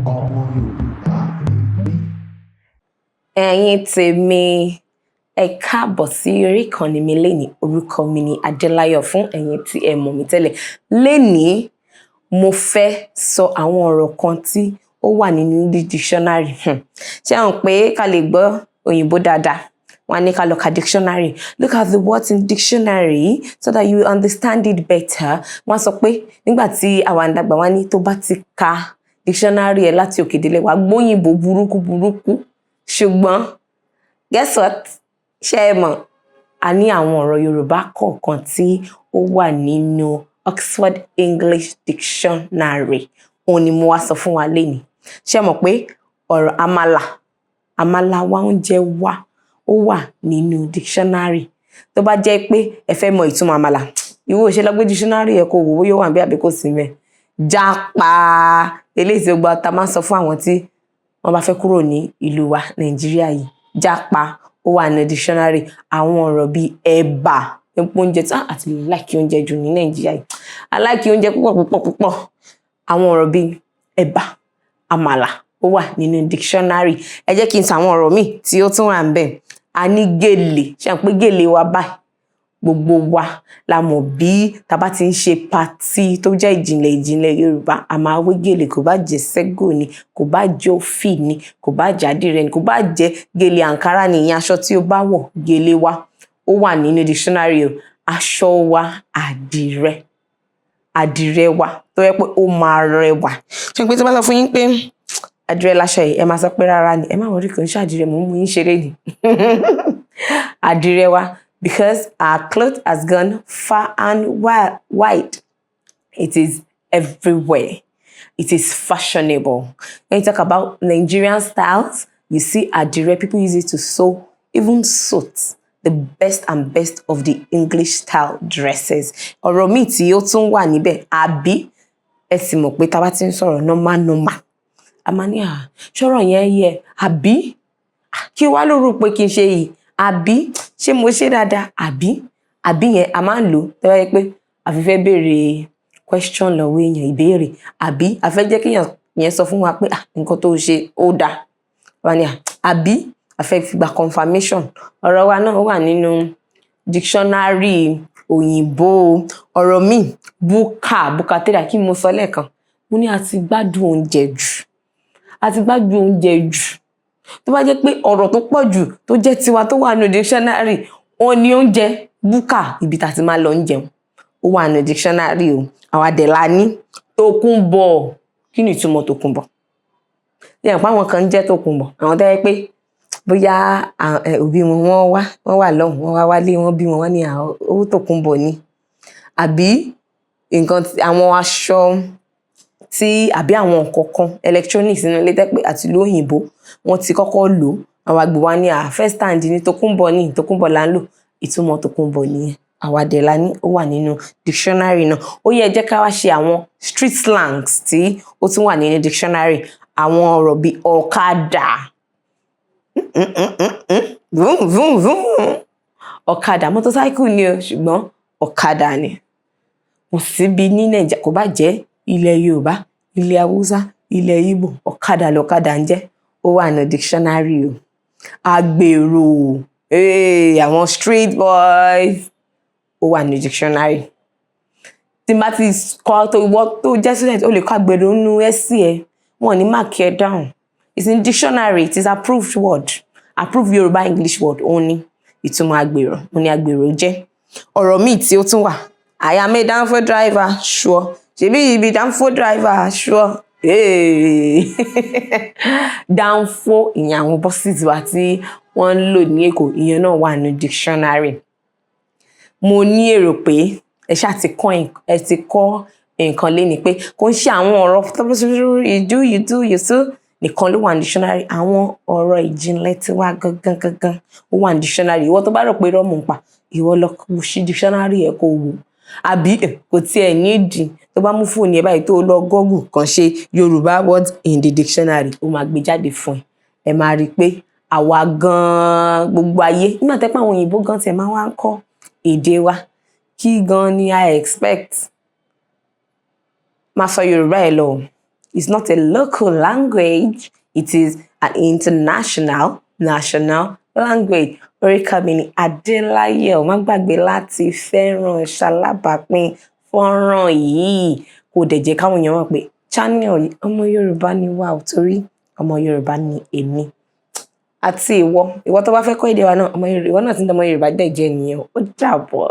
Ọmọ Yorùbá ni mí. Ẹ̀yin tèmi, ẹ káàbọ̀ sí orí ìkànnì mi lénìí. Orúkọ mi ni Adéláyọ̀, fún ẹ̀yin tí ẹ mọ̀ mí tẹ́lẹ̀. Lénìí, mo fẹ́ sọ àwọn ọ̀rọ̀ kan tí ó wà nínú English dictionary. Ṣé àwọn pé ká lè gbọ́ òyìnbó dáadáa, wọ́n á ní ká lọ ka dictionary. "Look at the words in dictionary so that you will understand it better." Wọ́n á sọ pé nígbà tí àwa ń dàgbà, wọ́n á ní tó bá ti ka dictionary ẹ̀ láti òkè délẹ̀, wàá gbóyìnbó burúkú burúkú. Ṣùgbọ́n guess what? Ṣé ẹ mọ̀, a ní àwọn ọ̀rọ̀ Yorùbá kọ̀ọ̀kan tí ó wà nínú Oxford English Dictionary. Òun ni mo wá sọ fún wa lénìí. Ṣé ẹ mọ̀ pé ọ̀rọ̀ àmàlà, àmàlà wa, oúnjẹ wa, ó wà nínú dictionary? Tó bá jẹ́ pé ẹ fẹ́ mọ ìtumọ̀ àmàlà, ìwọ ò ṣe lọ gbé dictionary ẹ kó wò bóyá ó wà níbẹ̀ àbí kò sí níbẹ̀. Jápa, eléyìí tí gbogbo ta máa ń sọ fún àwọn tí wọ́n bá fẹ́ kúrò ní ìlú wa Nàìjíríà yìí, jápa, ó wà ní dictionary. Àwọn ọ̀rọ̀ bíi ẹ̀bà, epo, oúnjẹ tí àti like oúnjẹ jù ní Nàìjíríà yìí, a like oúnjẹ púpọ̀ púpọ̀ púpọ̀. Àwọn ọ̀rọ̀ bíi ẹ̀bà, àmàlà, ó wà nínú dictionary. Ẹ jẹ́ kí n sọ àwọn ọ̀rọ̀ míì tí ó tún wà níbẹ̀. A ní gèlè. Ṣé à ń pé gèlè wa báyìí, gbogbo wa la mọ̀ bí tá bá ti ń ṣe party tó jẹ́ ìjìnlẹ̀ ìjìnlẹ̀ Yorùbá, a máa wé gèlè. Kò bá jẹ́ sẹ́gò ni, kò bá jẹ́ òfì ni, kò bá jẹ́ àdìrẹ ni, kò bá jẹ́ gèlè àǹkárá ni, ìyẹn aṣọ tí ó bá wọ̀, gèlè wa, ó wà nínú dictionary o. Aṣọ wa, àdìrẹ, àdìrẹ wa tó yẹ pé ó máa rẹwà. Ṣé pé tí wọ́n bá sọ fún yín pé àdìrẹ láṣọ yìí, ẹ máa sọ pé rárá ni. Ẹ má worry, kò ń ṣàdìrẹ, mò ń mú yín ṣeré ni. Àdìrẹ wa, because our cloth has gone far and wide, it is everywhere, it is fashionable. When you talk about Nigerian styles, you see àdìrẹ. People use it to sew even suits, the best and best of the English style dresses. Ọ̀rọ̀ míì tí ó tún wà níbẹ̀, àbí ẹ sì mọ̀ pé tá a bá ti ń sọ̀rọ̀ normal normal, a máa ní, "À, ṣọ́rọ̀ yẹn yẹ?" Àbí, "Kí wá ló rò pé kí n ṣe yìí?" Àbí, "Ṣé mo ṣe dáadáa?" Àbí, àbí yẹn, a máa ń lò tó bá yẹ pé a fi fẹ́ béèrè question lọ́wọ́ èèyàn, ìbéèrè, àbí a fẹ́ jẹ́ kéèyàn yẹn sọ fún wa pé, "Ah, nǹkan tó ṣe ó dáa." Wá ní, àbí a fẹ́ fi gba confirmation. Ọ̀rọ̀ wa náà wà nínú dictionary òyìnbó. Ọ̀rọ̀ míì, búkà, búkàtẹ́rà. Kí mo sọ lẹ́ẹ̀kan? Mo ní a ti gbádùn oúnjẹ jù, a ti gbádùn oúnjẹ jù. Tó bá jẹ́ pé ọ̀rọ̀ tó pọ̀ jù tó jẹ́ tiwa tó wà nínú dictionary, òun ni oúnjẹ. Búkà, ibi tá a ti máa lọ ń jẹun, ó wà nínú dictionary o. Àwa dẹ̀ la ní tòkunbọ̀. Kí ni ìtumọ̀ tòkunbọ̀? Ṣé ẹ̀ pé àwọn kan ń jẹ́ tòkunbọ̀, àwọn tó jẹ́ pé bóyá òbí wọn, wọ́n wá, wọ́n wà lọ́hùn, wọ́n wá wálé, wọ́n bí wọn, wọ́n ní owó tòkunbọ̀ ni, àbí nǹkan, àwọn aṣọ tí, àbí àwọn nǹkan kan, electronics nínú ilé tẹ́ pé àti ìlú òyìnbó wọ́n ti kọ́kọ́ lò, àwọn àgbẹ̀ wa ní à first hand ní tòkunbọ̀, ní tòkunbọ̀ là ń lò. Ìtumọ̀ tòkunbọ̀ nìyẹn. Àwa dẹ̀ la ní, ó wà nínú dictionary náà. Ó yẹ jẹ́ ká wá ṣe àwọn street slangs tí ó tún wà nínú dictionary. Àwọn ọ̀rọ̀ bíi ọ̀kadà, vroom vroom vroom, ọ̀kadà, motorcycle ni o, ṣùgbọ́n ọ̀kadà ni. Kò síbi ní Nàìjíríà, kò bá jẹ́ ilẹ̀ Yorùbá, ilẹ̀ Haúsá, ilẹ̀ Ìgbò, ọ̀kadà lọ̀kadà ń jẹ́. Ó wà ní dictionary o. Agbèrò, àwọn street boys, ó wà ní dictionary. Tí n bá ti kọ́ tó, ìwọ tó jẹ́ student, ó lè kọ́ agbèrò nínú essay ẹ, wọn ò ní mark ẹ down. It's in dictionary, it is approved word, approved Yorùbá English word. Òun ni ìtumọ̀ agbèrò, òun ni agbèrò jẹ́. Ọ̀rọ̀ míì tí ó tún wà, "I am a danfo driver, sure." Ṣebí ibi danfo driver, sure. Hey. Danfo, ìyẹn àwọn buses wa tí wọ́n ń lò ní Èkó, ìyẹn náà wà ní dictionary. Mo ní èrò pé ẹ ṣáà ti kọ́, ẹ ti kọ́ nǹkan léni pé kò ń ṣe àwọn ọ̀rọ̀ you do, you do, you do nìkan ló wà ní dictionary. Àwọn ọ̀rọ̀ ìjìnlẹ̀ tiwa gangan gangan, ó wà ní dictionary. Ìwọ tó bá rò pé irọ́ mò ń pa, ìwọ lọ ṣí dictionary ẹ kó wò. Àbí kò tiẹ̀ nídìí, tó bá mú fóònù ẹ báyìí, tó lọ Google kàn ṣe "Yorùbá words in the dictionary", ó máa gbé jáde fún ẹ. Ẹ máa rí i pé àwa gan-an, gbogbo ayé, nígbà tẹ́ pé àwọn òyìnbó gan tiẹ̀ máa wá ń kọ́ èdè wa, kí gan ni I expect? Máa sọ Yorùbá ẹ lọ. It's not a local language, it is an international national language. Orúkọ mi ni Adéláyọ̀. Má gbàgbé láti fẹ́ràn, ṣalábàápín fọ́nrán yìí, kó dẹ̀ jẹ́ káwọn èèyàn mọ̀ pé channel yìí, ọmọ Yorùbá ni wá o, torí ọmọ Yorùbá ni èmi àti ìwọ. Ìwọ tó bá fẹ́ kọ́ èdè wa náà, ọmọ Yorùbá, ìwọ náà ti ń dọmọ Yorùbá dẹ̀ jẹ́ nìyẹn o. Ó dàbọ̀.